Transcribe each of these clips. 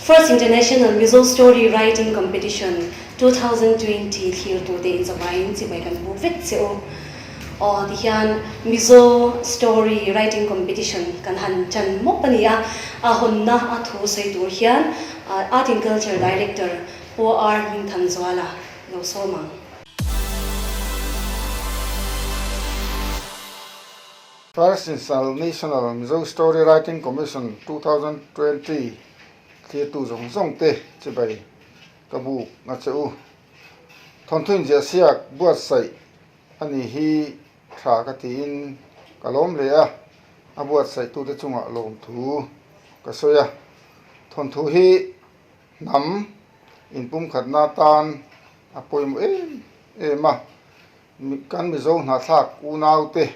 First International Mizo Story Writing Competition 2020 thlirtute inzavaiin chibai kan buk vek che u. Aw tihian Mizo Story Writing Competition kan han chan mawp a ni a, a hawnna a thu sawi tur hian Art and Culture Director Pu R Hmingthanzuala lo sawm ang. First International Mizo Story Writing Commission 2020 thlirtu zawng zawng te chibai ka buk a che u. Thawnthu inziah siak buatsaih a ni hi tha ka tiin ka lawm hle a, a buatsaihtute chungah lawmthu ka sawi a. Thawnthu hi hnam inpumkhatna tan a pawimawh em em a, kan Mizo hnahthlak unaute,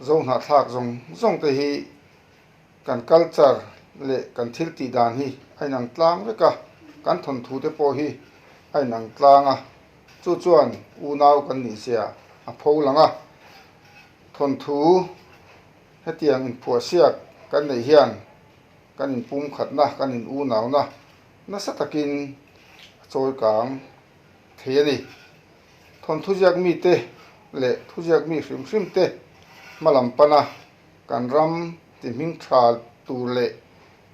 Zo hnahthlak zawng zawng te hi kan culture leh kan thil tih dan hi a inang tlang vek a, kan thawnthu te pawh hi a inang tlang a, chu chuan unau kan nih zia a pho lang a, thawnthu hetiang inphuahsiak kan neih hian kan inpumkhatna, kan in unauna nasa takin a chawi kang thei a ni. Thawnthu ziak mite leh thuziak mi hrim hrim te hma lam pana kan ram ti hming tha tur leh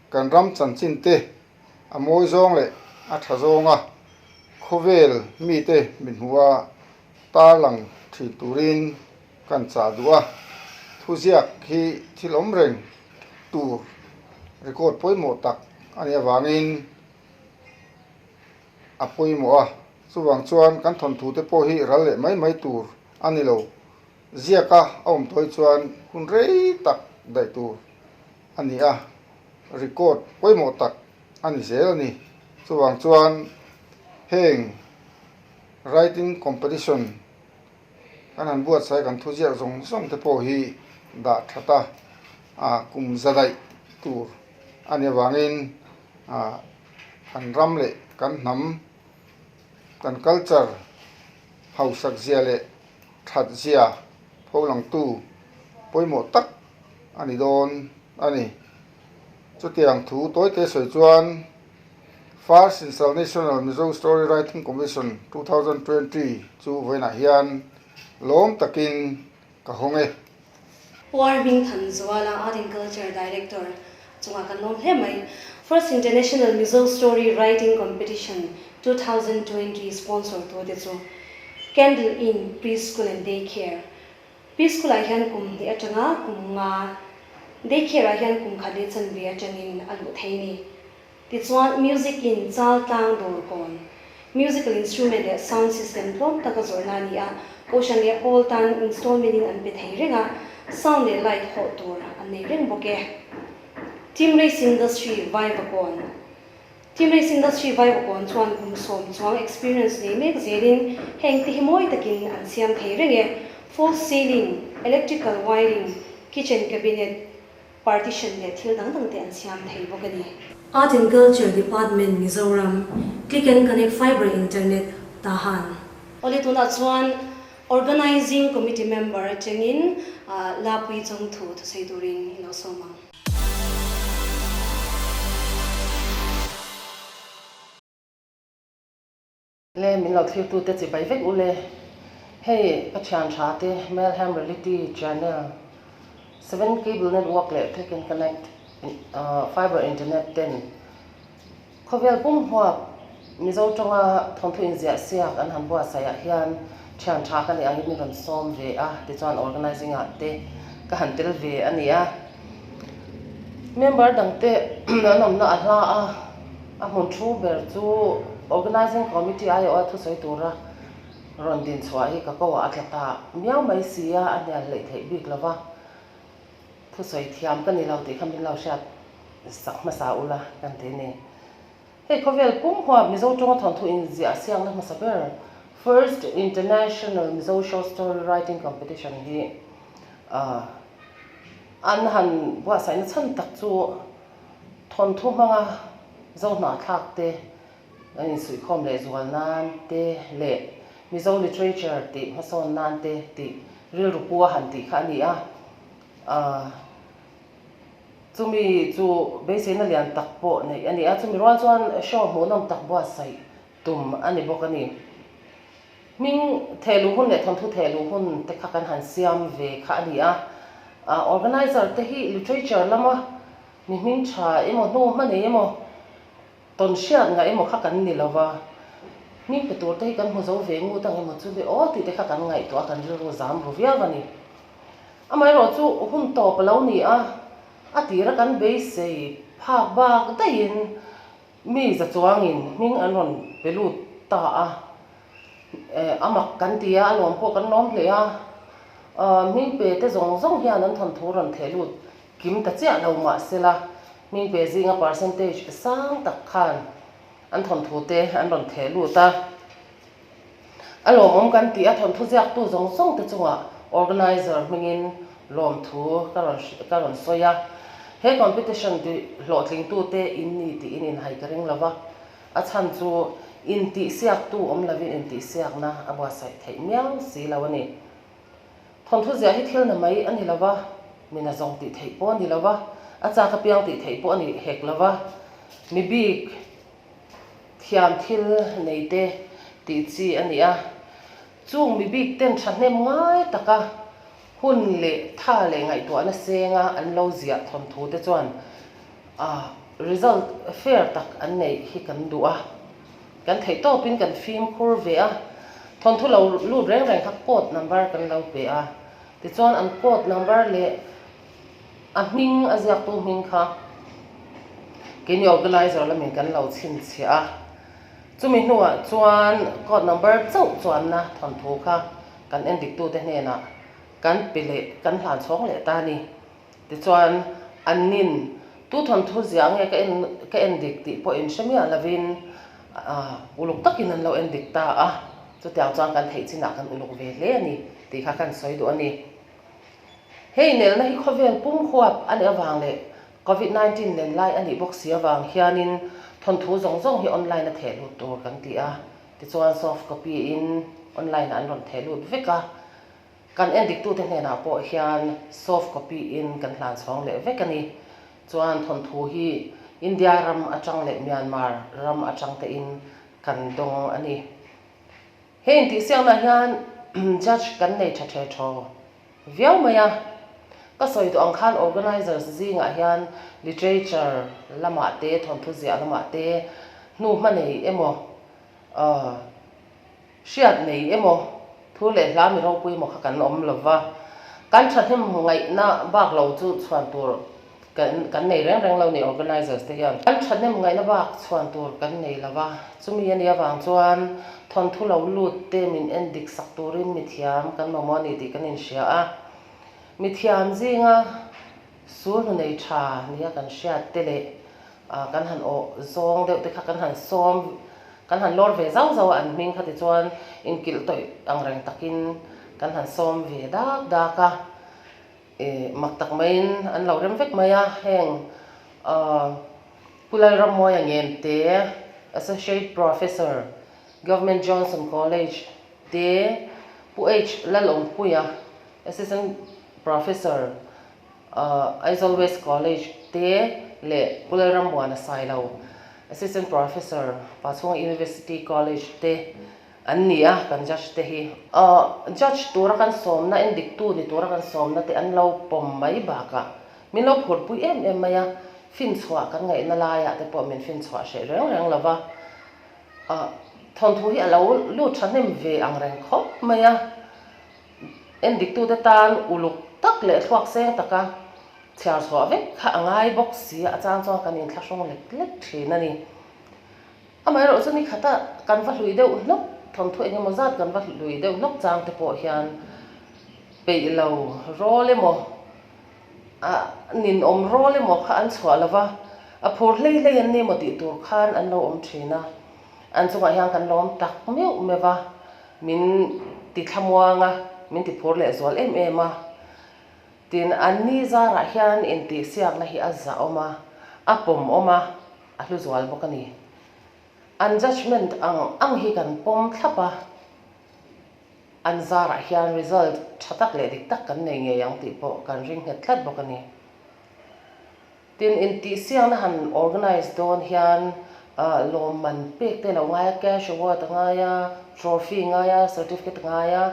kan ram chanchin te a mawi zawng leh a tha zawnga khawvel mite min hmu a tarlang thin turin kan chah duh a. Thuziak hi thil awm reng tur record pawimawh tak a nih avangin a pawimawh a, chuvang chuan kan thawnthu te pawh hi ral leh mai mai tur a ni lo. Ziaka a awm tawi chuan hun rei tak daih tur a ni a, record pawimawh tak a ni zel a ni. Chuvang chuan heng writing competition kan han buatsaih kan thuziak zawng zawng te pawh hi dah that a, ah kum za daih tur a nih avangin ah Kan ram leh kan hnam, kan culture hausak zia leh that zia pholangtu pawimawh tak a ni dawn a ni. Chutiang thu tawite sawi chuan First International Mizo Story Writing Commission 2020 chu vawiinah hian lawm takin ka hawng e. Puar Hmingthanzuala, Art and Culture Director chungah kan lawm hle mai. First International Mizo Story Writing Competition 2020 sponsor tu te chu Candle Inn Preschool and Day Care. Preschool ah hian kum hnih atanga kum nga, Day Care ah hian kum khat leh chanve atangin a luh thei ni. Tichuan Music in chal tlang dawr kawn, musical instrument leh sound system tlawm taka zawrhna a ni a, Kohhran leh Pawl tan installment in an pe thei reng a, sound leh light hawh tur an nei reng bawk e. Team Race Industry Vaivakawn Team Race Industry Vaivakawn chuan kum sawm chuang experience nei mek zelin heng te hi mawi takin an siam thei reng e, false ceiling, electrical wiring, kitchen cabinet, Partition leh thil dang dang te an siam thei bawk a ni. Art and Culture Department Mizoram, Click and Connect Fibre Internet, Tahan. Awle tunah chuan Organizing Committee member atangin Lapui Chawngthu thusawi turin i lo sawm ang. Le min lo thlirtute chibai vek u le. Hei ka thian tha te Melham Reality Channel, Seven Cable Network leh Click and Connect Fiber Internet ten khawvel pum huap Mizo tawnga thawnthu inziah siak an han buatsaih ah hian thian tha ka nih angin min rawn sawm ve a, tichuan organizing ah te ka han tel ve a ni a. Member dangte an awmna a hla a. A hmun thu ber chu Organising Committee aiawha thusawi tura rawn din chhuah hi ka koah a tla ta miau mai si a, a hnial hleih theih bik lo va, thusawi thiam ka ni lo tih kha min lo hriat sak hmasa ula kan ti a ni. Hei khawvel pum huap Mizo tawnga thawnthu inziah siakna hmasa ber First International Mizo Short Story Writing Competition hi an han buatsaihna chhan tak chu Thawnthu hmanga Zo hnahthlak te an insuihkhawm leh zual nan te leh Mizo literature tih hmasawn nan te tih rilru pu a han tih kha a ni a. Chumi chu beiseina lian tak pawh neih a ni a, chumi rual chuan show hmuhnawm tak buatsaih tum a ni bawk a ni. Hming thehluh hun leh thawnthu thehluh hun te kha kan han siam ve kha a ni a, organizer te hi literature lama mi hming tha emaw hnu hma nei emaw tawn hriat ngah emaw kha kan ni lo va, hming pe tur te hi kan hmu zo ve ngut ang emaw chu le aw tih te kha kan ngaihtuah a, kan rilru zam ru viau a ni. Amaherawh chu hun tawp a lo ni a, a tira kan beisei phak bak daihin Mi za chuangin hming an rawn pe lut ta a, a mak kan ti a, a lawm pawh kan lawm hle a. Hming pe te zawng zawng hian an thawnthu rawn theh lut kim ta chiah lo mah sela, hming pe zinga percentage sang tak khan an thawnthu te an rawn theh lut a. A lawmawm kan tih a thawnthu ziaktu zawng zawng te chungah organizer hmingin lawmthu ka rawn ka rawn sawi a. He competition ti hlawhtlingtute in ni tiin inhai ka ring lova, a chhan chu intihsiaktu awm lovin intihsiakna a buatsaih theih miau si lo a ni. Thawnthu ziah hi thil na mai a ni lova, mi na zawng tih theih pawh a ni lova, a chak apiang tih theih pawh a ni hek lova, mi bik, Thiam thil nei te tih chi a ni a, chung mi bik ten thahnem ngai taka hun leh tha leh ngaihtuahna senga an lo ziah thawnthu te chuan result fair tak an neih hi kan duh a, kan theih tawpin kan fimkhur ve a, thawnthu lo lut reng reng kha code number kan lo pe a, tichuan an code number leh A hming a ziaktu hming kha keini organizer lamin kan lo chhinchhiah a, chumi hnuah chuan code number chauh chuanna thawnthu kha kan endiktute hnenah kan pe leh kan hlan chhawng leh ta a ni. Tichuan annin tu thawnthu ziah nge ka en ka endik tih pawh inhre miah lovin uluk takin an lo endik ta a, chutiang chuan kan theih chinah kan uluk ve hle a ni tih kha kan sawi duh a ni. Hei nelna hi khawvel pum huap a nih avang leh Covid 19 len lai a nih bawk si avang hianin thawnthu zawng zawng hi online a theh lut tur kan ti a, tichuan soft copy in online ah an rawn theh lut vek a, kan endiktute hnenah pawh hian soft copy in kan hlan chhawng leh vek a ni. Chuan thawnthu hi India ram atang leh Myanmar ram atang te in kan dawng a ni. He intihsiakna hian judge kan nei tha the thaw viau mai a, ka sawi duh ang khan organisers zingah hian literature lamah te, thawnthu ziah lamah te, hnu hma nei emaw, hriat nei emaw, thu leh hla mi ropui emaw kha kan awm lo va, kan thahnem ngaihna bak lo chu chhuan tur Kan kan nei reng reng lo ni organisers te hian. Kan thahnem ngaihna bak chhuan tur kan nei lo va, chumi a nih avang chuan thawnthu lo lut te min en dik sak turin mithiam kan mamawh a ni tih kan inhria a. Mithiam zinga sulhnu nei tha nia kan hriat te leh kan han awh zawng deuh te kha kan han sawm kan han lawr ve zauh zauh a an hming kha tichuan inkilh tawih ang reng takin kan han sawm ve dak dak a. Ih mak tak maiin an lo rem vek mai a, heng Pu Lalrammuaia Ngente, Associate Professor, Government Johnson College te, Pu H Lalawmpuia, Assistant Professor, Aizawl West College te leh Pu Lalrammuana Sailo, Assistant Professor, Pachhunga University College te An ni a, kan judge te hi. Judge tura kan sawmna, endiktu ni tura kan sawmna te an lo pawm mai bakah min lo phurpui em em mai a, finchhuah kan ngaihna laiah te pawh min finchhuah hreh reng reng lo va. Thawnthu hi a lo lut thahnem ve ang reng khawp mai a, endiktute tan uluk tak leh thluak seng taka chhiar chhuah vek kha a ngai bawk si a, a chang chuan kan inthlahrung lek lek thin a ni. Amaherawh chu ni khata kan va hlui deuh hlawk, thawnthu eng emaw zat kan va hlui deuh hlawk chang te pawh hian peih lo rawl emaw, a ninawm rawl emaw kha an chhuah lo va, a phur hlei hlei an ni emaw tih tur khan an lo awm thin a. An chungah hian kan lawm tak meuh meuh va, min ti thlamuang a, min ti phur leh zual em em a. Tin, an ni zarah hian intihsiakna hi a zahawm a, a pawmawm a, a hlu zual bawk a ni. An judgement ang ang hi kan pawm thlap a, an zarah hian result tha tak leh dik tak kan nei ngei ang tih pawh kan ring nghet tlat bawk a ni. Tin, intihsiakna han organise dawn hian lawmman pek te lo ngai a, cash award a ngai a, trophy a ngai a, certificate a ngai a,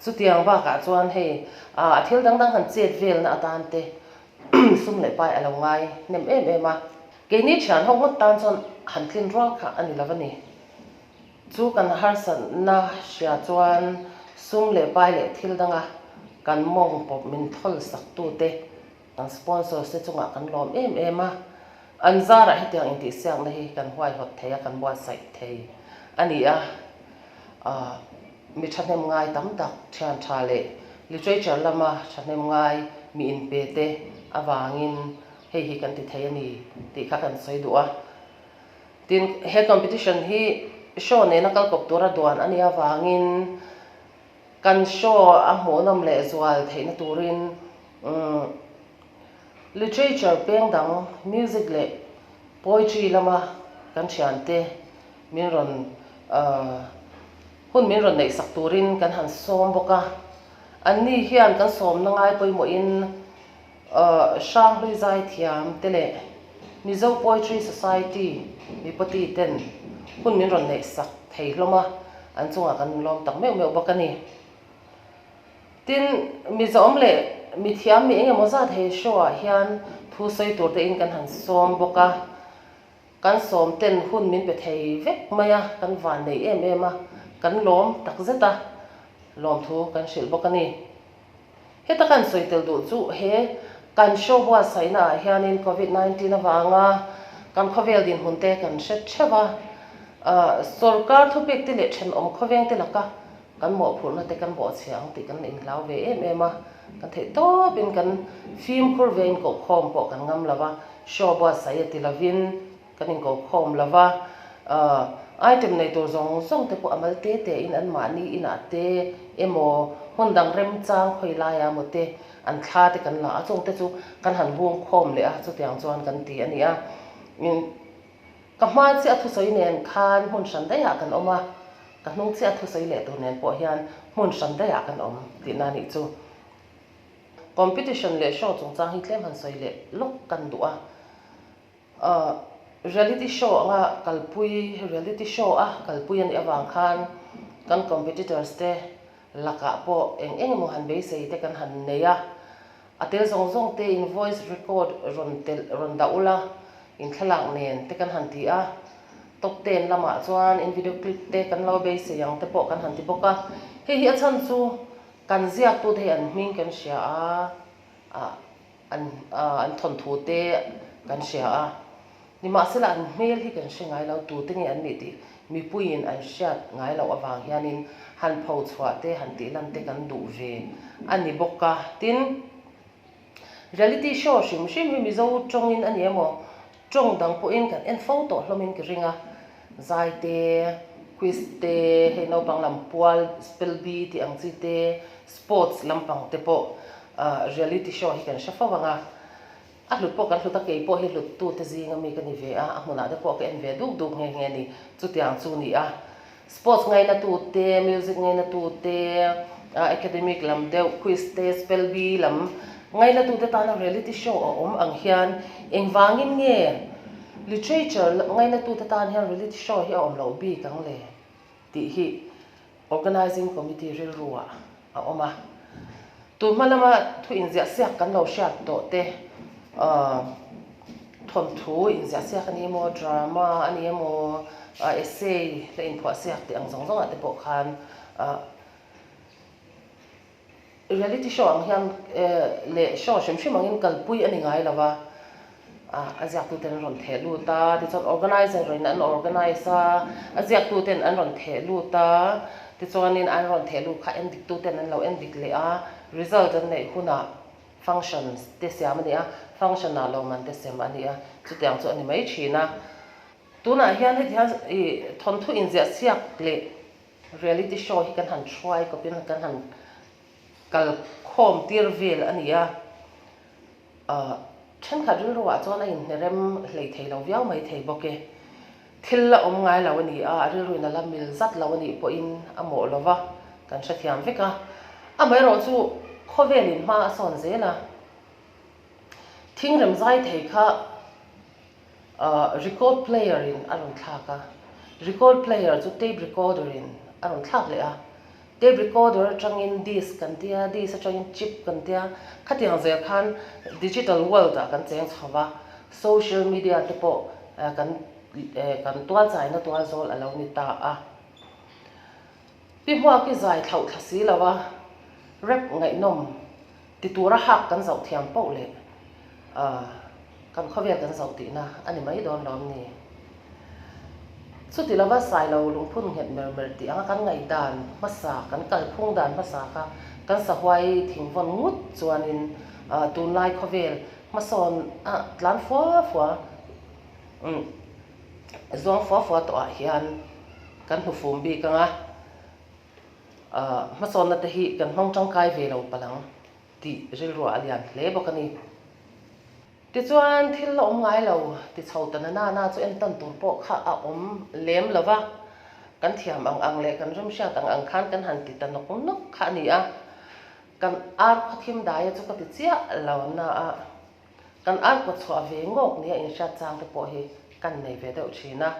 chutiang bakah chuan hei a thil dang dang han chet velna atan te sum leh pai a lo ngai hnem em em a. Keini thian ho ngawt tan chuan han tlin rual kha a ni lo a ni. Chu kan harsatna hria chuan sum leh pai leh thil danga kan mawng pawp min thawl sak tute Kan sponsors te chungah kan lawm em em a, an zarah hetiang intihsiakna hi kan huaihawt thei a, kan buatsaih thei a ni a. Mi thahnem ngai tam tak, thian tha leh literature lama thahnem ngai mi inpe te avangin hei hi kan ti thei a ni tih kha kan sawi duh a. Tin, he competition hi show nena kal kawp tura duan a nih avangin Kan show a hmuhnawm leh zual theihna turin literature peng dang, music leh poetry lama kan thiante min rawn hun min rawn neihsak turin kan han sawm bawk a. Anni hian kan sawmna ngai pawimawhin Hranghlui Zaithiam te leh Mizo Poetry Society mipawti ten hun min rawn neihsak thei hlawm a, an chungah kan lawm tak meuh meuh bawk a ni. Tin, Mizoawm leh mithiam mi eng emaw zat he show ah hian thu sawi tur te in kan han sawm bawk a, kan sawm ten hun min pe thei vek mai a, kan van nei em em a, kan lawm tak zet a, lawmthu kan hrilh bawk a ni. Heta kan sawi tel duh chu he kan show buatsaihna ah hianin Covid 19 avanga kan khawvel dinhmun te kan hre theuh a, sorkar thupek te leh thenawm khawveng te laka kan mawhphurhna te kan bawhchhia ang tih kan inhlau ve em em a, kan theih tawpin kan fimkhur ve inkohkhawm pawh kan ngam lo va, show buatsaih a ti lovin Kan inko khawm lo va, item nei tur zawng zawng te pawh a mal te te in an mahni inah te emaw hmun dang remchang khawi laia emaw te an thla te kan la a, chung te chu kan han hung khawm leh a, chutiang chuan kan ti a ni a. Ka hma chiah thusawi nen khan hmun hran daihah kan awm a, ka hnung chiah thusawi leh tur nen pawh hian hmun hran daihah kan awm tihna a nih chu. Competition leh show chungchang hi tlem han sawi leh lawk kan duh a. Reality show anga kalpui, reality show a kalpui a nih avang khan kan competitors te lakah pawh eng eng emaw han beisei te kan han nei a, a tel zawng zawng te in voice record rawn telh rawn dah ula in thlalak nen te kan han ti a, top ten lamah chuan in video clip te kan lo beisei ang te pawh kan han ti bawk a, hei hi a chhan chu kan ziaktute hi an hming kan hria a, ah. An an thawnthu te kan hria a, nimahsela an hmel hi kan hre ngai lo, tute nge an nih tih mipuiin an hriat ngai loh avang hianin han pho chhuah te han tih lan te kan duh ve a ni bawk a. Tin, reality show hrim hrim hi Mizo tawngin a ni emaw tawng dang pawhin kan en fo tawh hlawmin ka ring a, zai te, quiz te, hei naupang lam pual, spell bee tih ang chi te, sports lampang te pawh Reality show hi kan hre fo ang a, a hlut pawh kan hlut a, kei pawh hi hlut tute zinga mi ka ni ve a, a hmunah te pawh ka en ve duk duk nghe nghe a ni, chutiang chu ni a. Sports ngaina tute, music ngaina tute, academic lam deuh, quiz te, spell bee lam ngaina tute tana reality show a awm ang hian engvangin nge literature ngaina tute tan hian reality show hi a awm loh bik ang le tih hi Organising Committee rilruah a awm a. Tun hma lama thu inziah siak kan lo hriat tawh te, thawnthu inziah siak a ni emaw, drama a ni emaw, essay la inphuah siak tih ang zawng zawngah te pawh khan Reality show ang hian leh show hrim hrim angin kalpui a ni ngai lo va, a ziaktuten an rawn theh lut a, tichuan organizer in an organize a, a ziaktuten an rawn theh lut a, tichuanin an rawn theh lut kha en diktuten an lo en dik leh a, result an neih hunah functions te siam a ni a, function ah lawmman te sem a ni a, chutiang chu a ni mai thin a. Tunah hian heti hian thawnthu inziah siak leh Reality show hi kan han hruai kawpin kan han kal khawm tir vel a ni a, thenkhat rilruah chuan a inhnerem hlei thei lo viau mai thei bawk e. Thil la awm ngai lo a ni a, a rilruin a la mil zat lo a nih pawhin a mawh lo va, kan hrethiam vek a. Amaherawhchu khawvelin hma a sawn zel a, thingrem zai thei kha. Record player in a rawn thlak a, record player chu tape recorder in a rawn thlak leh a, tape recorder atangin disc kan tia, disc atangin chip kan tia, khatiang zel khan digital world ah kan cheng chho va, social media te pawh kan kan tual chaina tual zawl a lo ni ta a. Pi Hmuaki zai thlauh thla si lo a, rap ngaihnawm ti tura hak kan zoh thiam poh leh kan khawvel kan zoh tihna a ni mai dawn lawm ni. Chuti lova Sailo lungphun nghet mer mer tih anga kan ngaihdan hmasa, kan kalphung dan hmasa kha kan sahuai thingvawn ngut chuanin tunlai khawvel hmasawn a tlan fua fua Zuang fua fua tawhah hian kan hnufum bik ang a, hmasawnna te hi kan hmang tangkai ve lo palh ang tih rilruah a lian hle bawk a ni. Tichuan thil la awm ngai lo ti chho ta na na chu entawn tur pawh kha a awm lem lo va, kan thiam ang ang leh kan remhriat ang ang khan kan han ti ta nawk nawk kha a ni a, kan ar khawthim daia chu ka ti chiah lo na a. Kan ar kawt chhuah ve ngawk nia inhriat chang te pawh hi kan nei ve deuh thin a.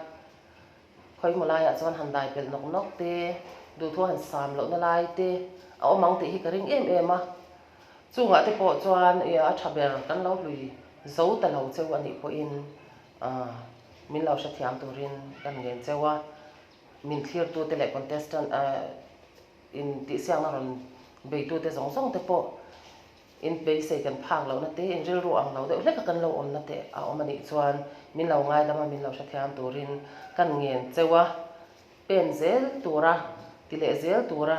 Khawimaw laiah chuan han dai pelh nawk nawk te, duhthu han sam lohna lai te a awm ang tih hi ka ring em em a. Chungah te pawh chuan a tha ber kan lo hlui zo ta lo cheu a nih pawhin min lo hrethiam turin kan ngen cheu a. Min thlirtute leh contestant intihsiakna rawn beitute zawng zawng te pawh In beisei kan phak lohna te, in rilru ang lo deuh hleka kan lo awmna te a awm a nih chuan min lo ngaidam a, min lo hrethiam turin kan ngen cheu a, pen zel tura, ti leh zel tura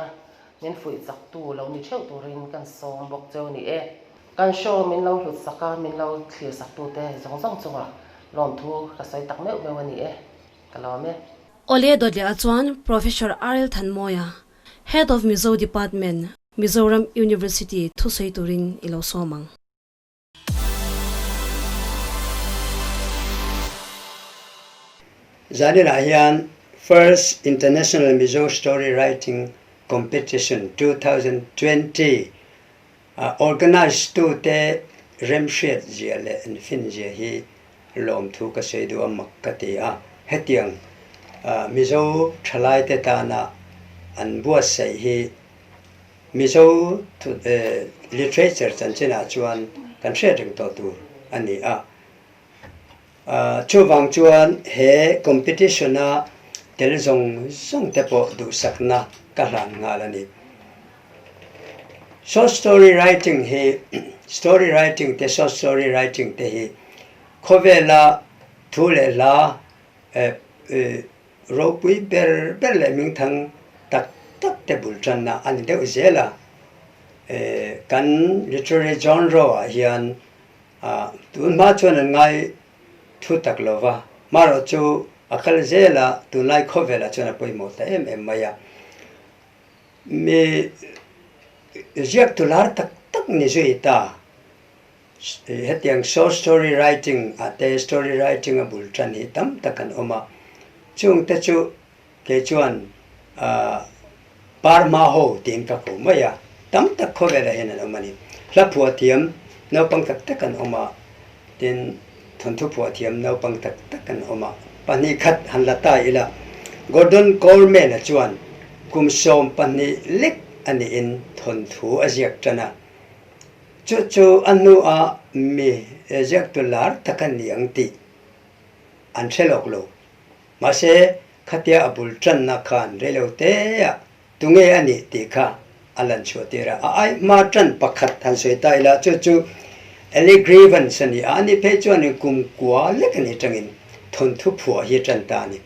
min fuih chaktu lo ni theuh turin kan sawm bawk cheu a ni e. Kan show min lo hlut sak a, min lo thlir sak tute zawng zawng chungah lawmthu ka sawi tak meuh meuh a ni e. Ka lawm e. Awle Dawtliah chuan Professor RL Thanmawia, Head of Mizo Department, Mizoram University thusawi turin i lo sawm ang. Zaninah hian First International Mizo Story Writing Competition 2020 a organise tute remhriat zia leh an fin zia hi lawmthu ka sawi duh a mak ka ti a. Hetiang Mizo thalaite tana an buatsaih hi Mizo literature chanchinah chuan kan hriat reng tawh tur a ni a. Chuvang chuan he competition-a tel zawng zawng te pawh duhsakna ka hlan nghal a ni. Short story writing hi story writing te short story writing te hi khawvela thu leh hla Ropui ber ber leh hmingthang tak tak te bul tanna a ni deuh zel a. Kan literary genre ah hian tun hma chuan an ngai thu tak lo va, marawh chu a kal zel a, tunlai khawvelah chuan a pawimawh ta em em mai a. Mi ziak tu lar tak tak ni zui ta. Hetiang short story writing ah te story writing a bul tan hi tam tak an awm a, chung te chu kei chuan par hma ho tiin ka ko mai a, tam tak khawvelah hian an awm a ni. Hla phuah thiam naupang tak tak an awm a, tin thawnthu phuah thiam naupang tak tak an awm a. 2 khat han la ta ila, Gordon Coleman-a chuan kum 12 lek a niin thawnthu a ziak tan a, Chu chu a hnuah mi ziaktu lar tak a ni ang tih an hre lawk lo. Mahse, khatia a bul tanna khan reilo teah tunge a nih tih kha a lan chhuah tir a. A ai hma tan pakhat han sawi ta ila, chu chu Ellie Grivens a ni a, ani phei chuanin kum kua lek a ni tangin thawnthu phuah hi a tan ta a ni.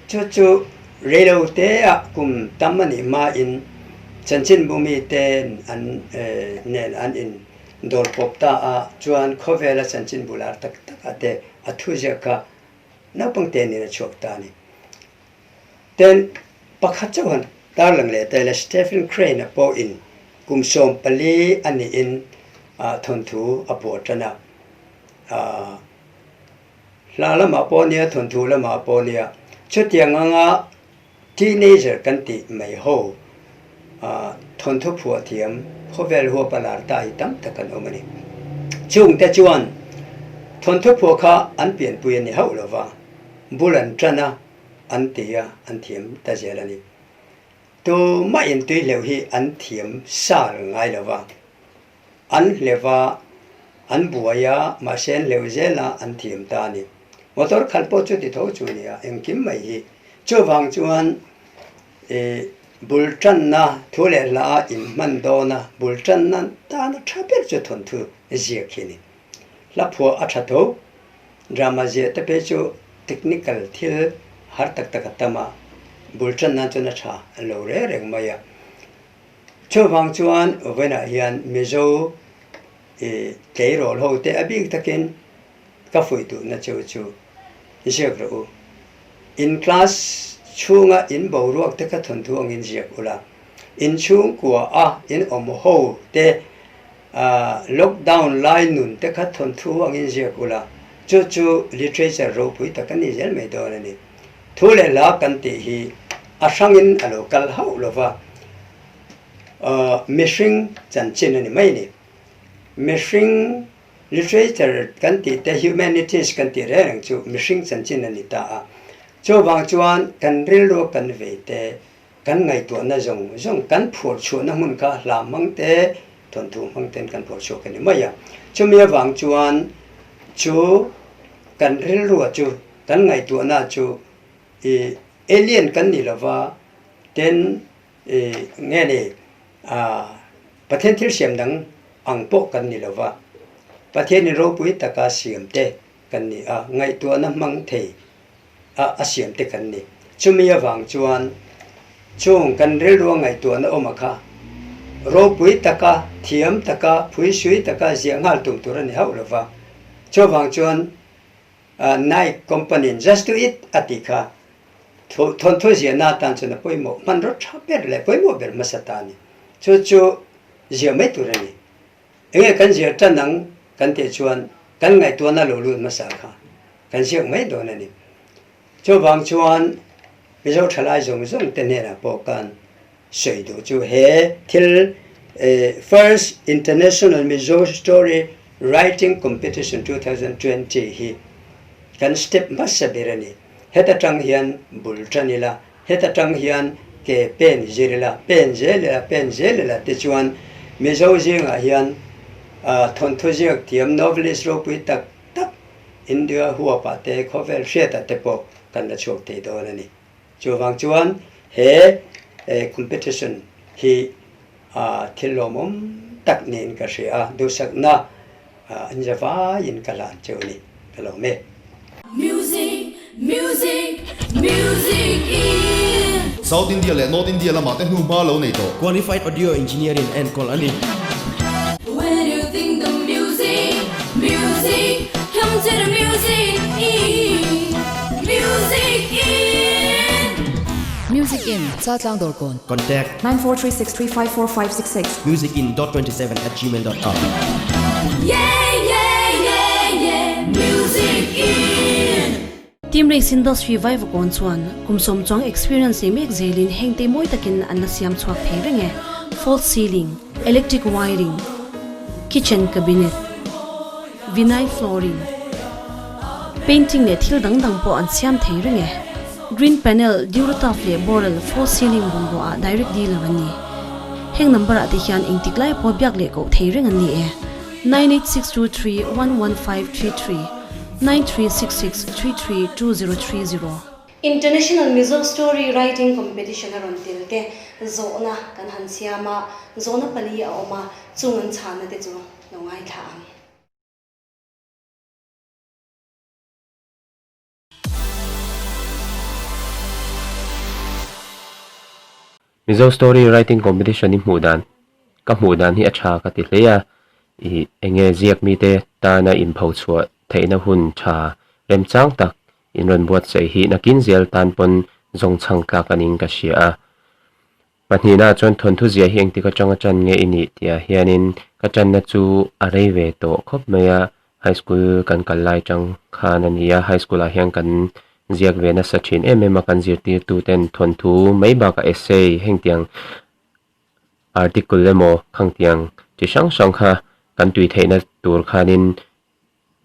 Chu chu reilo teah kum tam a nih hmain chanchinbu mite an nen an in dawr pawp ta a, chuan khawvela chanchinbu lar tak tak ah te a thuziak kha naupang te nen a chhuak ta a ni. Ten pakhat chauh han tarlang leh ta ila Stephen Crane a pawhin kum 14 a nihin thawnthu a phuah tan a, Hla lamah pawh nia, thawnthu lamah pawh nia, chutiang anga teenager kan tih mai ho thawnthu phuah thiam khawvel huapa lar ta hi tam tak an awm a ni. Chungte chuan Thawnthu phuah kha an pianpui a ni hauh lo va, bul an tan a, an ti a, an thiam ta zel a ni. Tumah in tui hleuh hi an thiam sar ngai lo va, an hleuh a, an buai a, mahse an hleuh zel a, an thiam ta a ni. Motor khalh pawh chuti tho chu a ni a, engkim mai hi. Chuvang chuan i bul tanna thu leh hla a inhman dawn a, bul tanna tana tha ber chu thawnthu ziak hi a ni. Hla phuah a tha tho, drama ziah te phei chu technical thil har tak tak a tam a, bul tan nan chuan a tha lo reng reng mai a. Chuvang chuan vawiinah hian Mizo i tleirawl ho te a bik takin ka fuih duhna chu chu ziak rawh u. In class chhunga in boruak te kha thawnthu angin ziak ula, in chhungkua a in awm ho te Lockdown lai nun te kha thawnthu angin ziak ula, chu chu literature ropui tak a ni zel mai dawn a ni. Thu leh hla kan tih hi a hrangin a lo kal hauh lo va, mihring chanchin a ni mai a ni. Mihring literature kan tih te, humanities kan tih reng reng chu mihring chanchin a ni ta a. Chuvang chuan kan rilru kan vei te, Kan ngaihtuahna zawng zawng kan phur chhuahna hmun kha hla hmang te, thawnthu hmang ten kan phur chhuak a ni mai a. Chumi avang chuan chu kan rilrua chu, kan ngaihtuahna chu i alien kan ni lova, ten i nge ni ah Pathian thil siam dang ang pawh kan ni lova, Pathianin ropui taka siam te kan ni a, ngaihtuahna hmang thei a a siam te kan ni. Chumi avang chuan chung kan rilrua ngaihtuahna awm a kha ropui taka, thiam taka, phuisui taka ziah nghal tum tur a ni hauh lo va. Chuvang chuan Nike company in Just Do It a tih kha thawnthu ziahna atan chuan a pawimawh hmanraw tha ber leh pawimawh ber hmasa ta a ni. Chu chu ziah mai tur a ni. Enge kan ziah tan ang kan tih chuan kan ngaihtuahna lo lut hmasa kha kan ziak mai dawn a ni. Chuvang chuan Mizo thalai zawng zawng te hnenah pawh kan sawi duh chu he thil First International Mizo Story Writing Competition 2020 hi kan step hmasa ber a ni. Heta tang hian bul tan ila, heta tang hian ke pen zir ila, pen zel ila, pen zel ila tichuan Mizo zingah hian thawnthu ziak thiam novelist ropui tak tak India huapah te khawvel hriatah te pawh kan la chhuak thei dawn a ni. Chuvang chuan he competition hi thil lawmawm tak niin ka hria a, duhsakna an za vaiin ka hlan cheu a ni. Ka lawm e. Music, music, music in. South India leh North India lamah te hnu hma lo nei tawh. Qualified Audio Engineer in enkawl a ni. When you think the music, music, come to the music in, music in. Music in, Chaltlang Dawrkawn. Contact. 9436354566. Musicin dot 27 at gmail dot com. Yeah, yeah, yeah, yeah, music in. Team Race Industry Vaivakawn chuan kum sawm chuang experience nei mek zelin hengte mawi takin an la siam chhuak thei reng e, false ceiling, electric wiring, kitchen cabinet, vinyl flooring, painting leh thil dang dang pawh an siam thei reng e. Green panel, Durotaf leh Boral false ceiling bungrua ah direct dealer an ni. Heng number ah te hian engtik lai pawh biak leh koh thei reng an ni e. 9862311533 9366332030. International Mizo Story Writing Competition a rawn tel te zawhna kan han siam a, zawhna pali a awm a, chung an chhahna te chu lo ngaithla ang. Mizo Story Writing Competition i hmuh dan, Ka hmuh dan hi a tha ka ti hle a, ih enge ziak mite tana inpho chhuah theihna hun tha remchang tak in rawn buatsaih hi nakin zel tan pawn zawngchhang tlak a niin ka hria a. Pahnihna ah chuan thawnthu zia hi engtik atanga tan nge i nih tih ah hianin ka tanna chu a rei ve tawh khawp mai a, high school kan kal lai tang khan a ni a, high school ah hian kan ziak ve nasa thin em em a, kan zirtirtu ten thawnthu mai bakah essay hengtiang article emaw khangtiang chi hrang hrang kha kan tui theihna tur khanin.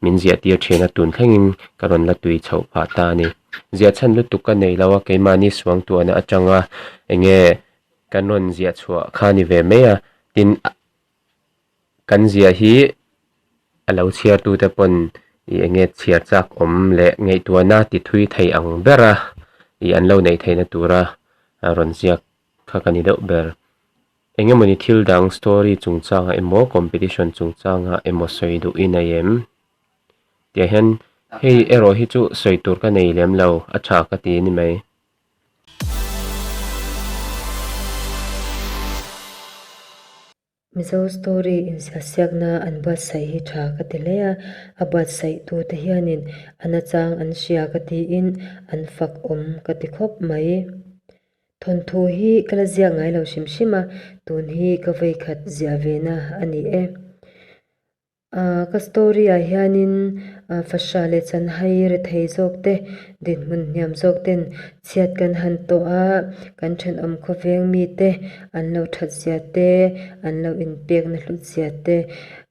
min ziah tir thin a, tun thlengin ka rawn la tui chhoh phah ta a ni. Ziah chhan lutuk ka nei lo a, keimahni suangtuahna atanga enge kan rawn ziah chhuah kha a ni ve mai a, tin kan ziah hi a lo chhiartute pawn ih enge chhiar chak awm leh ngaihtuahna ti thui thei ang bera ih an lo neih theihna tura rawn ziak kha ka ni deuh ber. Engemawni thil dang story chungchangah emaw competition chungchangah emaw sawi duh i nei em? Tiah hian hei erawh hi chu sawi tur ka nei lem lo, a tha ka ti a ni mai. Mizo story inziahsiakna an buatsaih hi tha ka ti hle a, a buatsaih tute hianin a nachang an hria ka tiin an fak awm ka ti khawp mai. Thawnthu hi ka la ziak ngai lo hrim hrim a, tun hi ka vawikhat ziah ve na a ni e. Ahh ka story ah hianin fahra leh chanhai rethei zawk te, dinhmun hniam zawk ten chhiat kan han tawh a, kan thenawm khawveng mite an lo that zia te, an lo inpekna hlut zia te,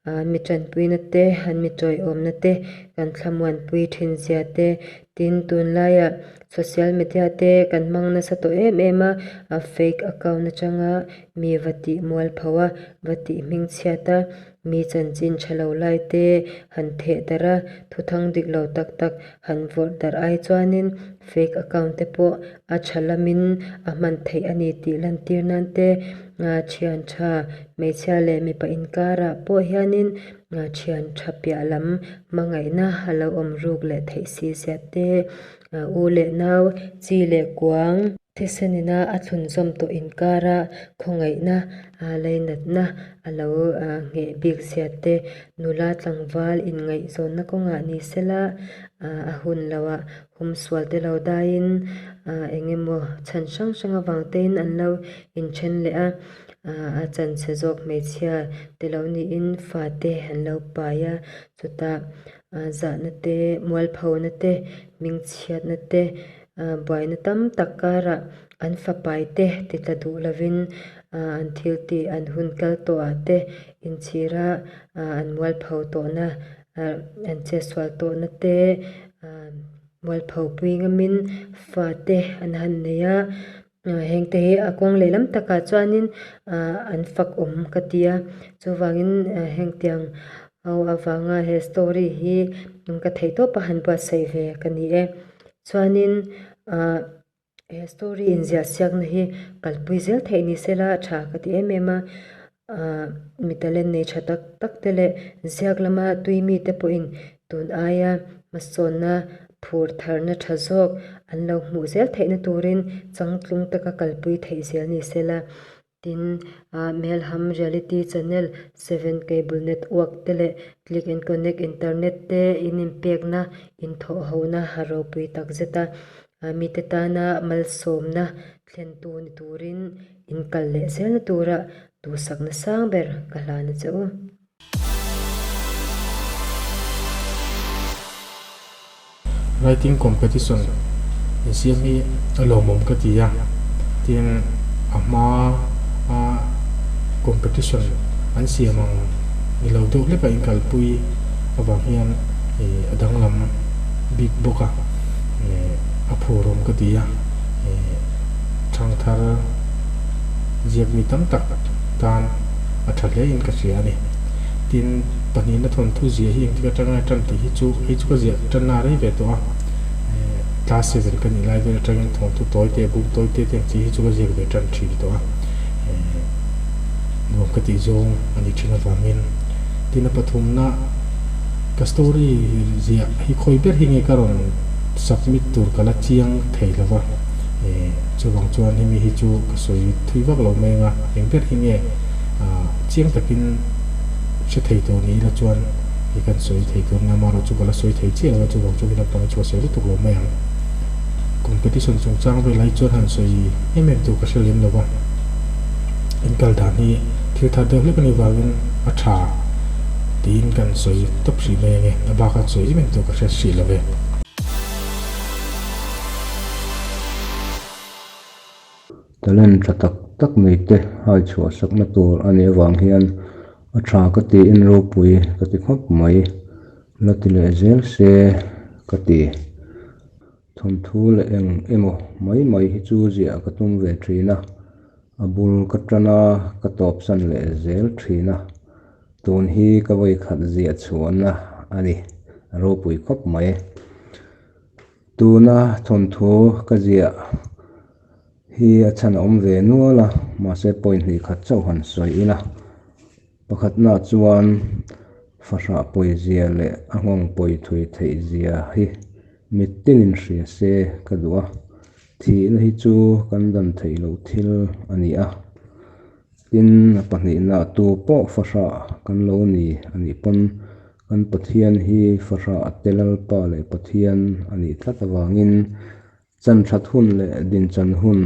an mi tanpuina te, an mi tawiawmna te kan thlamuanpui thin zia te, tin tunlaiah Social media te kan hmang nasa tawh em em a, a fake account atanga mi va tih mual pho a, va tih hming chhiat a, mi chanchin tha lo lai te han theh darh a, thuthang dik lo tak tak han vawrh darh ai chuanin fake account te pawh a tha lamin a hman theih a ni tih lantir nan te thian tha hmeichhia leh mipa inkarah pawh hianin thian tha piah lam hmangaihna a lo awm ruk leh theih si zia te. U leh nau, chi leh kuang. Thisen ina a thlunzawm tawh inkara khawngaihna, lainatna a lo ngheh bik zia te, nula tlangval inngaihzawnna kawngah ni sela, a hun loah humsual te lo daiin eng emaw chhan hrang hrang avang tein an lo inthen leh a, a chanchhe zawk hmeichhia te lo niin fate an lo pai a, chutah Zahna te, mualphona te, hmingchhiatna te, buaina tam tak karah an fapai te ti tla duh lovin an thil tih an hun kal tawhah te inchhira an mualpho tawhna, an chetsual tawhna te mualpho pui ngamin fate an han nei a. Hengte hi a kawng lehlam takah chuanin ah an fak awm ka ti a, chuvangin hengtiang ho avanga he story hi ka theih tawp a han buatsaih ve ka ni e. Chuanin ah he story inziah siakna hi kalpui zel theih ni sela tha ka ti em em a, ah mi talent nei tha tak tak te leh ziak lama tui mite pawhin tun aia hmasawnna Phur tharna tha zawk an lo hmuh zel theihna turin changtlung taka kalpui theih zel ni sela. Tin, Melham Reality Channel, Seven Cable Network te leh Click and Connect Internet te in inpekna, inthawhhona a ropui takzet a, mite tana malsawmna thlentu ni turin in kal leh zelna tura duhsakna sang ber ka hlan a che u. Writing competition insiam hi a lawmawm ka ti a, tin a hma a competition an siam ang ni lo deuh hlek a inkalpui avang hian ih a danglam bik bawk a, ih a phurawm ka ti a, ih thangthar ziak mi tam tak tan a tha hle in ka hria a ni. Tin, pahnihna thawnthu ziah hi engtik atanga tan tih hi chu hei chu ka ziah tanna a rei ve tawh a, class seven ka nih lai vel atangin thawnthu tawi te, buk tawi te te ang chi hi chu ka ziak ve tan thin tawh a, nuam ka tih zawng a nih thin avangin. Tin, a pathumna ka story ziah hi khawi ber hi nge ka rawn submit tur ka la chiang thei lo va, chuvang chuan hemi hi chu ka sawi thui vak lo mai ang a, eng ber hi nge Chiang takin hre thei tur ni ila chuan i kan sawi thei tur nia, amaherawh chu ka la sawi thei chiah lo a, chuvang chu hi lampang hi chu ka sawi lutuk lo mai ang. Competition chungchang velah hi chuan han sawi em em tur ka hre lem lo va, in kal dan hi thil thar deuh hlek a nih vangin a tha tiin kan sawi tawp hrih mai ange, a bak han sawi em em tur ka hre hrih lo ve. Talent tha tak tak nei te hai chhuah sakna tur a nih avang hian a tha ka tiin ropui ka ti khawp mai. La ti leh zel se ka ti. Thawnthu leh eng emaw mai mai hi chu ziah ka tum ve thin a, a bul ka tan a, ka tawpsan leh zel thin a. Tun hi ka vawikhat ziah chhuahna a ni, a ropui khawp mai. Tuna thawnthu ka ziah hi a chhan a awm ve nual a, mahse point hnih khat chauh han sawi ila. Pakhatna chuan fahrah pawizia leh a nghawng pawi thui theih zia hi mittinin hria se ka duh a, thihna hi chu kan dan theih loh thil a ni a. Tin, a pahnihna tu pawh fahrah kan lo ni a nih pawn kan Pathian hi fahrah te Lalpa leh Pathian a nih tlat avangin Chan that hun leh din chan hun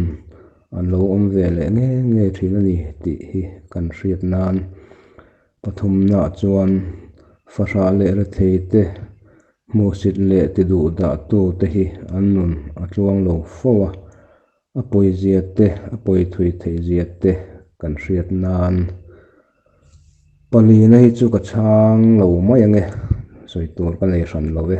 an lo awm ve leh nge nge thin a ni tih hi kan hriat nan pathumna chuan fahrah leh rethei te hmuhsit leh ti duh dah tu te hi an nun a tluang lo fo a, a pawizia te a pawi thui theih zia te kan hriat nan Palina hi chu ka chhang lo mai ange, sawi tur ka nei hran lo e.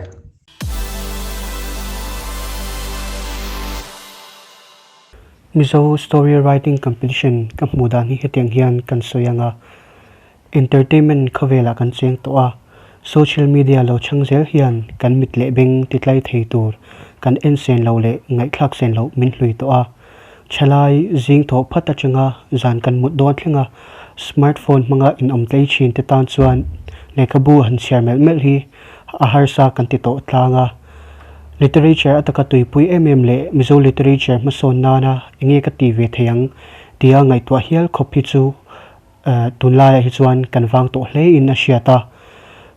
Mizo Story Writing Competition ka hmuh dan hi hetiang hian kan sawi ang a, Entertainment khawvelah kan cheng tawh a, social media lo chhang zel hian kan mit leh beng titlai thei tur kan en sen loh leh ngaihthlak sen loh min hlui tawh a. Thalai zing thawh phat atanga zan kan mut dawn thleng a, smartphone hmanga inawm tlei thin te tan chuan lehkhabu han chhiar melh melh hi a harsa kan ti tawh tlang a. Literature ataka tuipui em em leh Mizo literature hmasawn nana enge ka ti ve thei ang tia ngaihtuah hial khawp hi chu Tunlaiah hi chuan kan vang tawh hle in a hriat a,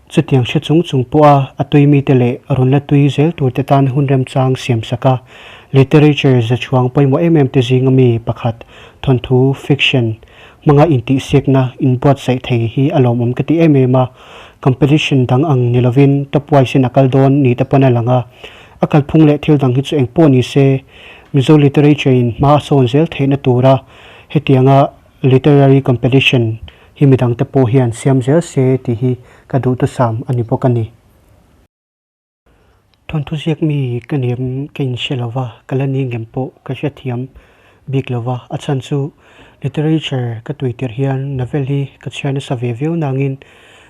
chutiang hre chung chung pawha a tui mite leh rawn la tui zel turte tan hun remchang siam sak a, literature zachhuang pawimawh em em te zinga mi pakhat thawnthu, fiction, hmanga intihsiakna inbuatsaih thei hi a lawmawm ka ti em em a, competition dang ang ni lovin top wise in a kal dawn ni te pawn a lang a, a kalphung leh thil dang hi chu engpawh ni se Mizo literature in hma a sawn zel theihna tura hetianga Literary competition hi midangte pawh hian siam zel se tih hi ka duhthusam a ni bawk a ni. Thawnthu ziak mi ka nih ka inhre lo va, ka la ni ngem pawh ka hrethiam bik lo va. A chhan chu literature ka tui tirh hian novel hi ka chhiar nasa ve viau nangin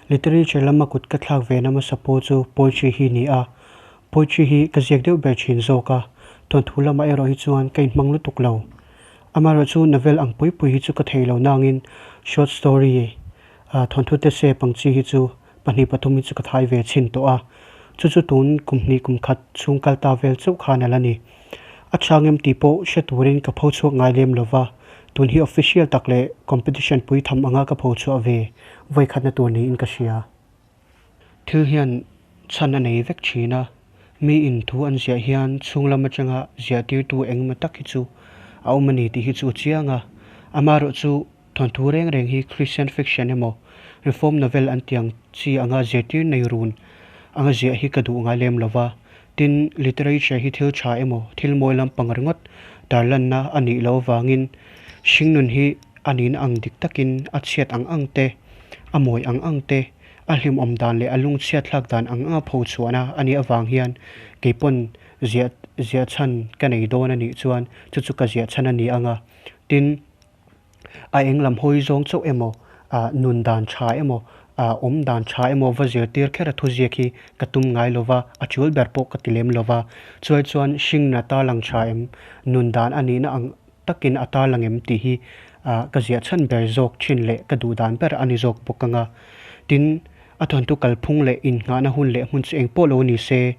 literature lama kut ka thlak ve na hmasa pawh chu poetry hi ni a. Poetry hi ka ziak deuh ber thin zawk a, thawnthu lamah erawh hi chuan ka inhmang lutuk lo. Amaherawh chu novel ang pui pui hi chu ka thei lo nangin short story thawnthu te se pang chi hi chu pahnih pathum hi chu ka thai ve chhin tawh a, chu chu tun kum hnih kum khat chhung kal ta vel chauh khan a la ni. A chhang em tih pawh hre turin ka pho chhuak ngai lem lova, tun hi official tak leh competition pui tham anga ka pho chhuah ve vawikhatna tur niin ka hria. Thil hian chhan a nei vek thin a, mi in thu an ziah hian chhung lam atanga ziah tirtu engemaw tak hi chu a awm a ni tih hi chu a chiang a. Amaherawh chu thawnthu reng reng hi Christian fiction emaw reform novel an tih ang chi anga zirtir nei run anga ziah hi ka duh ngai lem lo va. Tin, literature hi thil tha emaw thil mawi lampang ringawt tarlanna a nih loh avangin hringnun hi a nihna ang dik takin a chhiat ang ang te, a mawi ang ang te, a hlimawm dan leh a lungchhiat thlak dan ang anga pho chhuahna a nih avang hian kei pawn ziah ziah chhan ka nei dawn a nih chuan chu chu ka ziah chhan a ni ang a. Tin, a eng lam hawi zawng chauh emaw, ah nun dan tha emaw, ah awm dan tha emaw va zirtir kher a thuziak hi ka tum ngai lo va, a tul ber pawh ka ti lem lo va. Chuai chuan hringnah tarlang tha em, nun dan a nihna ang takin a tarlang em tih hi ka ziah chhan ber zawk thin leh ka duh dan ber a ni zawk bawk ang a. Tin, a thawnthu kalphung leh innghahna hun leh hmun chu eng pawh lo ni se,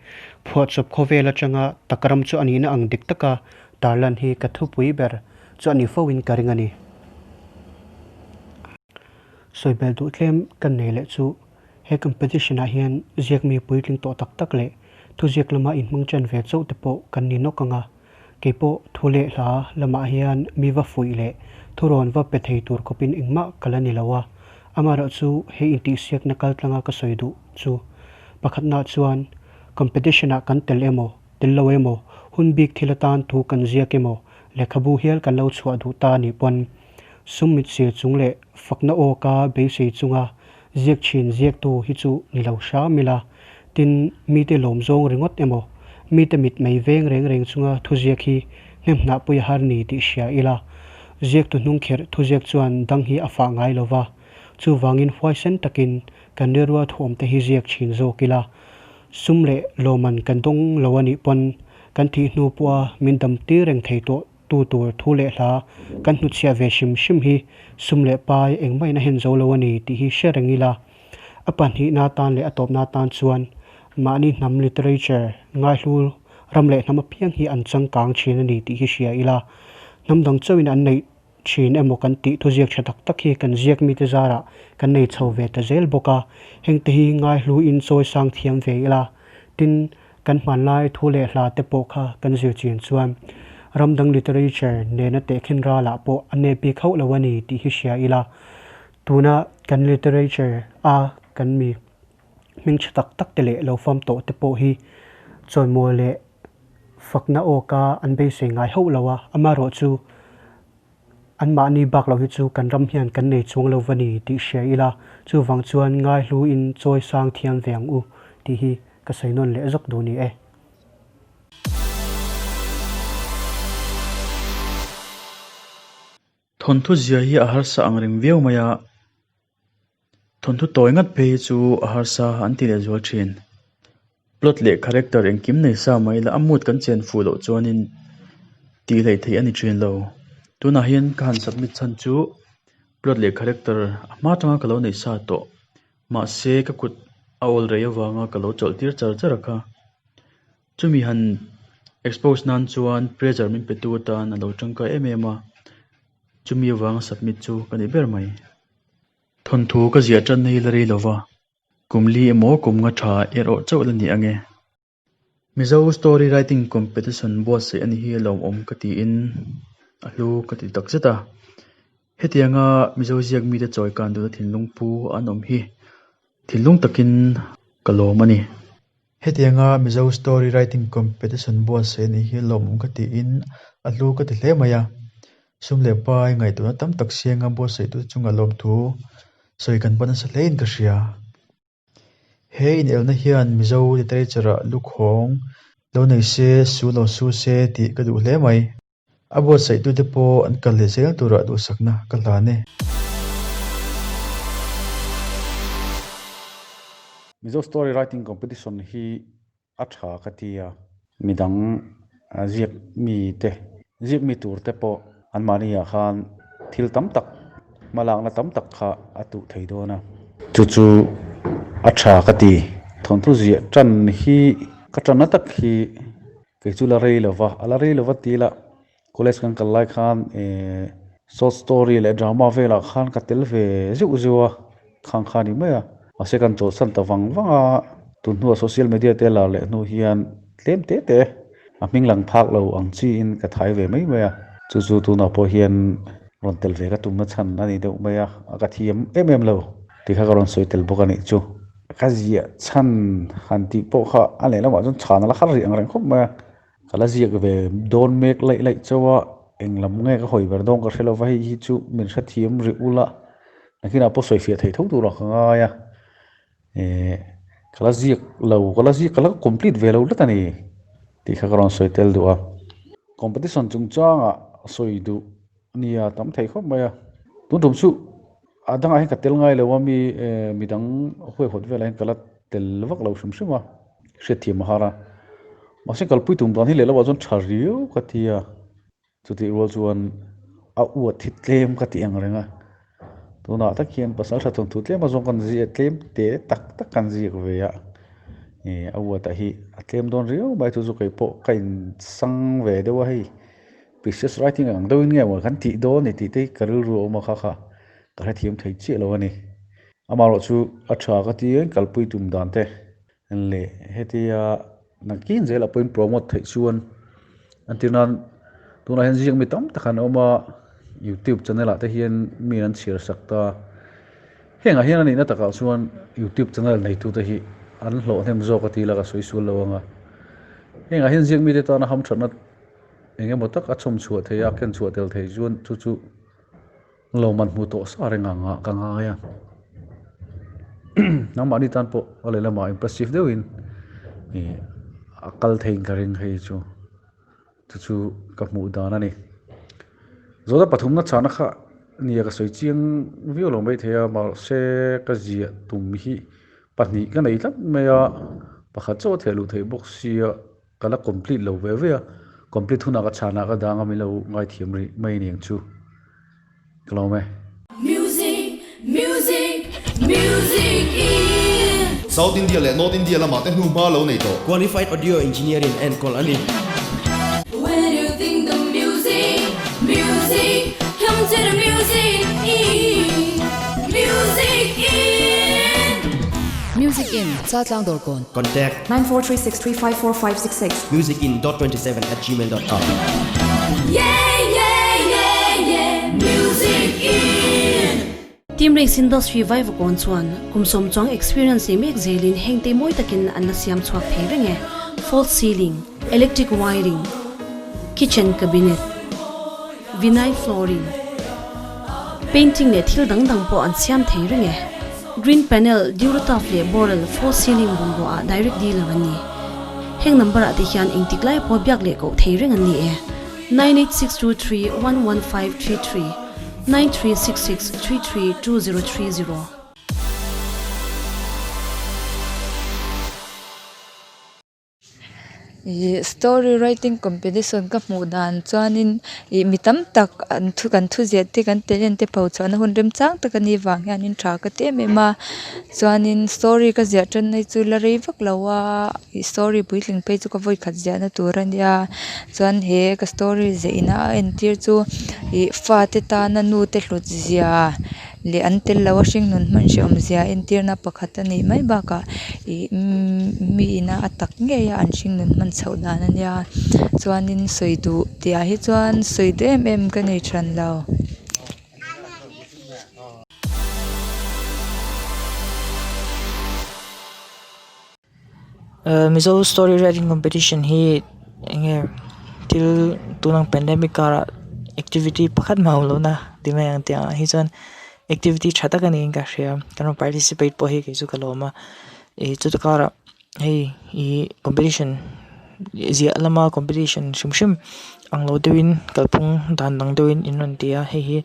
phuahchawp khawvel atanga takram chu a nihna ang dik taka tarlan hi ka thupui ber chu a ni fo in ka ring a ni. Sawibel duh tlem kan nei leh chu he competition ah hian ziakmi puitling tawh tak tak leh thuziak lama inhmang chen ve chauh te pawh kan ni nawk ang a. Kei pawh thu leh hla lamah hian mi va fuih leh thurawn va pe thei tur khawpin engmah ka la ni lo a, amaherawh chu he intihsiakna kaltlanga ka sawi duh chu pakhatnaah chuan competition-ah kan tel emaw, tel lo emaw, hun bik thil atan thu kan ziak emaw, lehkhabu hial kan lo chhuah duh ta anih pawn sum mit sir chung leh fakna aw ka beisei chunga ziak thin ziaktu hi chu ni lo hram ila. Tin, mite lawm zawng ringawt emaw, mite mit mei veng reng reng chunga thuziak hi hnemhnah pui a har ni tih hria ila. Ziaktu hnung kherh thuziak chuan dang hi a fah ngai lo va, chuvangin huaisen takin kan rilrua thuawmte hi ziak thin zawk ila. Sum leh lawman kan dawng lo a nih pawn kan thih hnu pawha min dam tir reng thei tawh tu tur thu leh hla kan hnutchhiah ve hrim hrim hi sum leh pai engmah in a hen zo lo a ni tih hi hre reng ila. A pahnihna atan leh a tawpna atan chuan mahni hnam literature ngaihlu ram leh hnam apiang hi an changkang thin a ni tih hi hria ila. Hnam dang chauhin an neih thin emaw kan tih thuziak tha tak tak hi kan ziak mite zarah kan nei chho ve ta zel bawk a, hengte hi ngaihluin chawi sang thiam ve ila. Tin, kan hmanlai thu leh hla te pawh kha kan zir chian chuan ram dang literature nena tehkhin ralah pawh a nep bik hauh lo a ni tih hi hria ila. Tuna kan literature a kan mi hmingtha tak tak te leh lo fam tawh te pawh hi chawimawi leh fakna awka an beisei ngai hauh lo a, amaherawhchu anmahni bak loh hi chu kan ram hian kan nei chuang lo va ni tih hria ila, chuvang chuan ngaihluin chawi sang thiam ve ang u tih hi ka sawi nawn leh zawk duh ni e. Thawnthu zia hi a harsa ang reng viau mai a. Thawnthu tawi ngat phei hi chu a harsa an ti leh zual thin. Plot leh character engkim nei sa mai ila a mood kan chen fuh loh chuanin tih hleih theih a ni thin lo. Tunah hian ka han submit chhan chu plot leh character a hma atanga ka lo neih sa tawh. Mahse ka kut a awl rei avanga ka lo chawlh tir char char a kha. Chumi han expose nan chuan pressure min pe tu atan a lo tangkai em em a, chumi avanga submit chu ka ni ber mai. Thawnthu ka ziah tan hi la rei lova, kum li emaw kum nga tha erawh chauh la ni ange. Mizo Story Writing Competition buatsaih a ni hi lawmawm ka tiin a hlu ka ti takzet a. Hetianga Mizo ziak mite chawi kan duhna thinlung pu an awm hi thinlung takin ka lawm a ni. Hetianga Mizo Story Writing Competition buatsaih a ni hi lawmawm ka tiin a hlu ka ti hle mai a. Sum leh pai ngaihtuahna tam tak sianga buatsaihtu chunga lawmthu sawi kan va nasa hlein ka hria. He inelna hian Mizo literature-ah lukhawng lo nei se, su lo su se tih ka duh hle mai. A buatsaihtute pawh an kal leh zel turah duhsakna ka hlan e. Mizo Story Writing Competition hi a tha ka ti a, midang ziak mi te, ziak mi tur te pawh anmahni ah khan thil tam tak, hmalakna tam tak kha a tuh thei dawn a. Chu chu a tha ka ti. Thawnthu ziah tan hi ka tanna tak hi Kei chu la rei lova, a la rei lova ti ila college kan kal lai khan eh short story leh drama velah khan ka tel ve zeuh zeuh a, khang kha a ni mai a. Mahse kan chawlhsan ta vang vang a, tun hnuah social media te lar leh hnu hian tlem te te a hming lang phak lo ang chiin ka thai ve mai mai a. Chu chu tunah pawh hian rawn tel ve ka tumna chhan a ni deuh mai a, ka thiam em em lo tih kha ka rawn sawi tel bawk a nih chu. Ka ziah chhan han tih pawh kha a lehlamah chuan chhan a la har rih ang reng khawp mai a, ka la ziak ve dawn mek laih laih chauh a, eng lam nge ka hawi ber dawn ka hre lova hei hi chu min hrethiam rih ula nakinah pawh sawifiah theih tho turah ka ngai a, eh ka la ziak lo ka la ziak ka la complete ve lo tlat a ni tih kha ka rawn sawi tel duh a. Competition chungchangah sawi duh Nia, tam thei khawp mai a. Tun tum chu a dangah hian ka tel ngai lo a, mi midang huaihawt velah hian ka la tel vak lo hrim hrim a, hriatthiam a har a. Mahse kalpui tum dan hi leh lamah chuan tha riau ka ti a, chutih rual chuan a uat hi tlem ka ti ang reng a. Tunah tak hian pasal tha thawnthu tlem azawng kan ziak tlem te tak tak kan ziak ve a, ih a uatah hi a tlem dawn riau mai chu chu kei pawh ka insang ve deuh a hei. Precious writing ang deuhin nge maw kan tih dawn ni tih te hi ka rilru a awm a kha kha ka hrethiam thei chiah lo a ni. Amaherawh chu a tha ka ti a, kalpui tum dan te leh hetia nakin zel a pawhin promote theih chuan entir nan tunah hian ziak mi tam tak an awm a, youtube channel ah te hian mi an chhiar sak ta. Hengah hian a nihna takah chuan youtube channel neitute hi an hlawh hnem zawk a ti ila ka sawi sual lo ang a. Hengah hian ziak mite tana hamthatna Eng emaw tak a chhawm chhuah thei a, ken chhuah tel thei chuan chu chu lawmman hmu tawh sa reng ang ah ka ngai a. Nangmahni tan pawh a lehlamah impressive deuhin Ih a kal theiin ka ring hei chu chu chu ka hmuh dan a ni. Zawhna pathumna chhahna kha nia ka sawi chiang viau lo maithei a mahse ka ziah tum hi pahnih ka nei tlat mai a pakhat chauh a theh luh theih bawk sia ka la complete lo ve ve a complete hunah ka chhahna ka dang a min lo ngaithiam rih mai a ni ang chu ka lawm e. Music, music, music in. South India leh North India lamah te hnu hma lo nei tawh. Qualified Audio Engineer in enkawl a ni. When you think the music, music, come to the music in, music in. Music in, Chaltlang Dawrkawn. Contact. 9436354566. Musicin dot 27 at gmail dot com. Yeah, yeah, yeah, yeah, music in. Team Race Industry Vaivakawn chuan kum sawm chuang experience nei mek zelin hengte mawi takin an la siam chhuak thei reng e, false ceiling, electric wiring, kitchen cabinet, vinyl flooring, painting leh thil dang dang pawh an siam thei reng e. Green panel, Durotaf leh Boral false ceiling bungrua ah direct dealer an ni. Heng number ah te hian engtik lai pawh biak leh koh thei reng an ni e, 9862311533, 9366332030. Ih story writing competition ka hmuh dan chuanin ih mi tam tak an thu kan thu ziah te kan talent te pho chhuahna hun remchang tak a nih vang hianin tha ka ti em em a chuanin story ka ziah tan na hi chu la rei vak lo a ih story puitling phei chu ka vawi khat ziahna tur a nia chuan he ka story ziah ina a entir chu ih fate tana nu te hlut zia. Leh an tel lo a hringnun hman hreh awmzia entirna pakhat a nih mai bakah ih mi ina a tak ngei a an hringnun hman chhoh dan a nia chuanin sawi duh tih ah hi chuan sawi duh em em ka nei than lo. Mizo story writing competition hi eng nge thil tunang pandemic karah activity pakhat mah a awm lo na ti mai ang tih ah hi chuan activity tha tak a niin ka hria kan rawn participate pawh hi kei chu ka lawm a ih chuti karah hei ih competition ziah lama competition hrim hrim ang lo deuhin kalphung dan dang deuhin in rawn ti a hei hi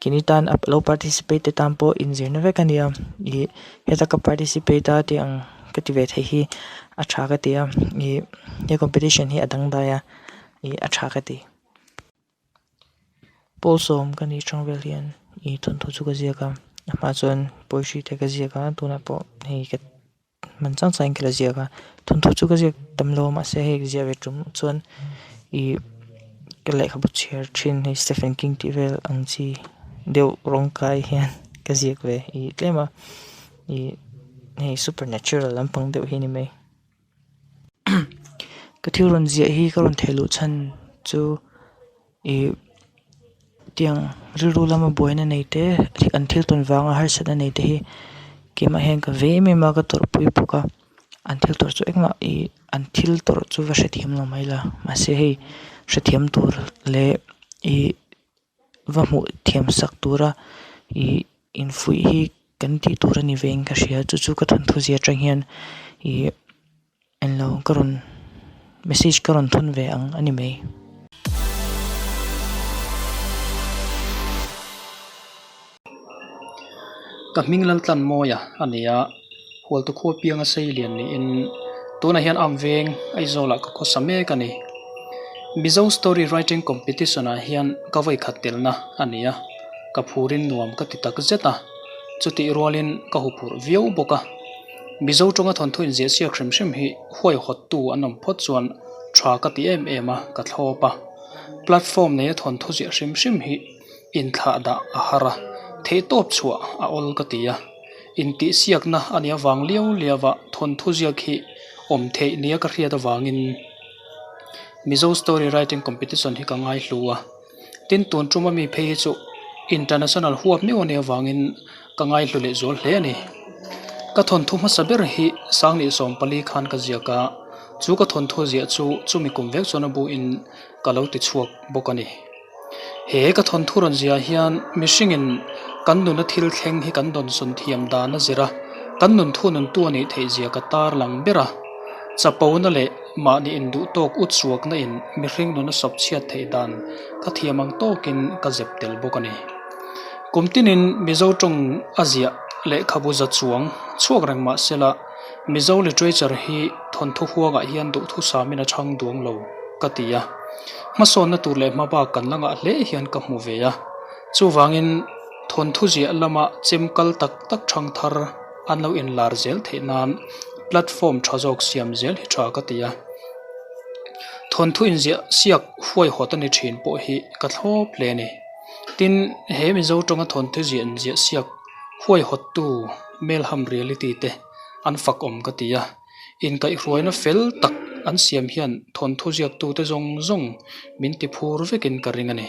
keini tan a lo participate te tan pawh inzirna vek a ni a ih heta ka participate a tih ang. Ka ti ve theih hi a tha ka ti a ih he competition hi a dangdai a ih a tha ka ti. Pawl sawm ka nih tang vel hian ih thawnthu chu ka ziak a a hma chuan poetry te ka ziak a tunah pawh hei ka hman chang changin ka la ziak a thawnthu chu ka ziak tam lo a mahse hei ziah ve tum chuan ih ka lehkhabu chhiar thin hei Stephen King tih vel ang chi deuh rawng kai hian ka ziak ve ih tlem a. Ih hei supernatural lampang deuh hi a ni mai ka thil rawn ziah hi ka rawn theh luh chhan chu ih tiang rilru lama buaina nei te an thil tawn vanga harsatna nei te hi keimah hian ka ve em em a ka tawrhpui bawk a an thil tawrh chu engmah ih an thil tawrh chu va hrethiam lo mai la mahse hei hrethiam tur leh ih. Va hmuh thiam sak tura ih infuih hi kan tih tur a ni ve in ka hria chu chu ka thawnthu zia atang hian ih englo ka rawn message ka rawn thawn ve ang a ni mai. Ka hming Laltlanmawia a ni a, Hualtu khua pianga sei lian niin tunah hian Am veng Aizawlah ka khawsa mek a ni. Mizo Story Writing Competition ah hian ka vawi khat telna a ni a, ka phurin nuam ka ti tak zet a, chutih rualin ka huphurh viau bawk a. Mizo tawnga thawnthu inziah siak hrim hrim hi huaihawttu an awm phawt chuan tha ka ti em em a, ka thlawp a. Platform neia thawnthu ziah hrim hrim hi inthlah dah a har a, theihtawp chhuah a awl ka ti a. Intihsiakna a nih avang liau liau a thawnthu ziak hi awm theih nia ka hriat avangin Mizo Story Writing Competition hi ka ngaihlu a. Tin, tun tuma mi phei hi chu International huap meuh a nih avangin ka ngaihlu leh zual hle a ni. Ka thawnthu hmasa ber hi Sangni 14 khan ka ziak a, chu ka thawnthu ziah chu chumi kum vek chuan a buin ka lo ti chhuak bawk a ni. He ka thawnthu rawn ziah hian mihringin kan nuna thil thleng hi kan dawnsawn thiam dan a zir a, kan nun thu nuntu a nih theih zia ka tar lang ber a. Chapona leh mahni induh tawk ut chhuakna in mihring nun a sawp chhiat theih dan ka thiam ang tawkin ka zep tel bawk a ni. Kum tinin Mizo tawng a ziah lehkhabu za chuang chhuak reng mah sela Mizo literature hi thawnthu huangah hian duhthusamin a chhang duang lo ka ti a. Hmasawnna tur leh hmabak kan la ngah hle hian ka hmu ve a. Chuvangin thawnthu ziah lama chem kal tak tak thang thar an lo inlar zel theih nan platform tha zawk siam zel hi tha ka ti a. Thawnthu inziah siak huaihawt a ni thin pawh hi ka thlawp hle a ni. Tin, he Mizo tawnga thawnthu ziah inziah siak huaihawttu Melham Reality te an fak awm ka ti a. Inkaihhruaina fel tak an siam hian thawnthu ziaktute zawng zawng min tiphur vekin ka ring a ni.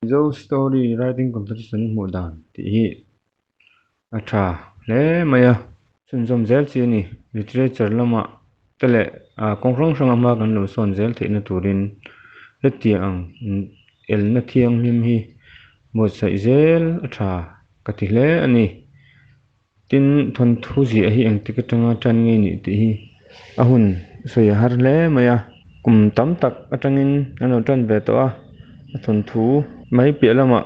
Mizo Story Writing Competition hmuh dan tih hi a tha hle mai a, chhunzawm zel chi a ni. Literature lamah te leh kawng hrang hranga hma kan lo sawn zel theihna turin hetiang ang elna thianghlim hi buatsaih zel a tha ka ti hle a ni. Tin, thawnthu ziah hi engtik atanga tan nge nih tih hi a hun sawi a har hle mai a. Kum tam tak atangin an lo tan ve tawh a, a thawnthu mai piah lamah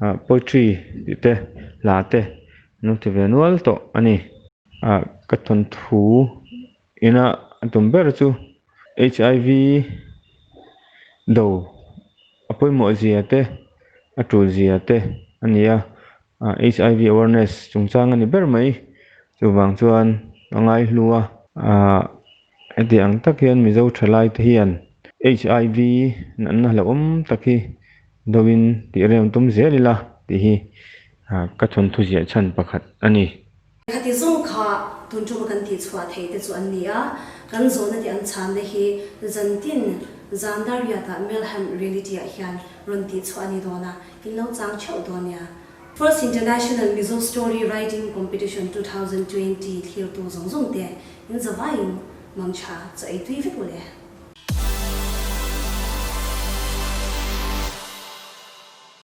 ah poetry tih te hla te an lo ti ve nual tawh a ni. Ah ka thawnthu ina a tum ber chu HIV do a pawimawh zia te a tul zia te a ni a. HIV awareness chungchang a ni ber mai. Chuvang chuan a ngaihlu a, heti ang tak hian Mizo thalai te hian HIV natna hlauhawm tak hi doin tih rem tum zel ila tih hi ka thawnthu ziah chhan pakhat a ni. Khati zawng kha tun tuma kan tih chhuah thei te chu an ni a, kan zawhna tih an chhanna hi zantin zan Dariat-ah Melham Reality-ah hian rawn tih chhuah a ni dawn a, In lo chang theuh dawn nia. First International Mizo Story Writing Competition 2020 thlirtu zawng zawng te in zavaiin mangtha chaw ei tui vek u le.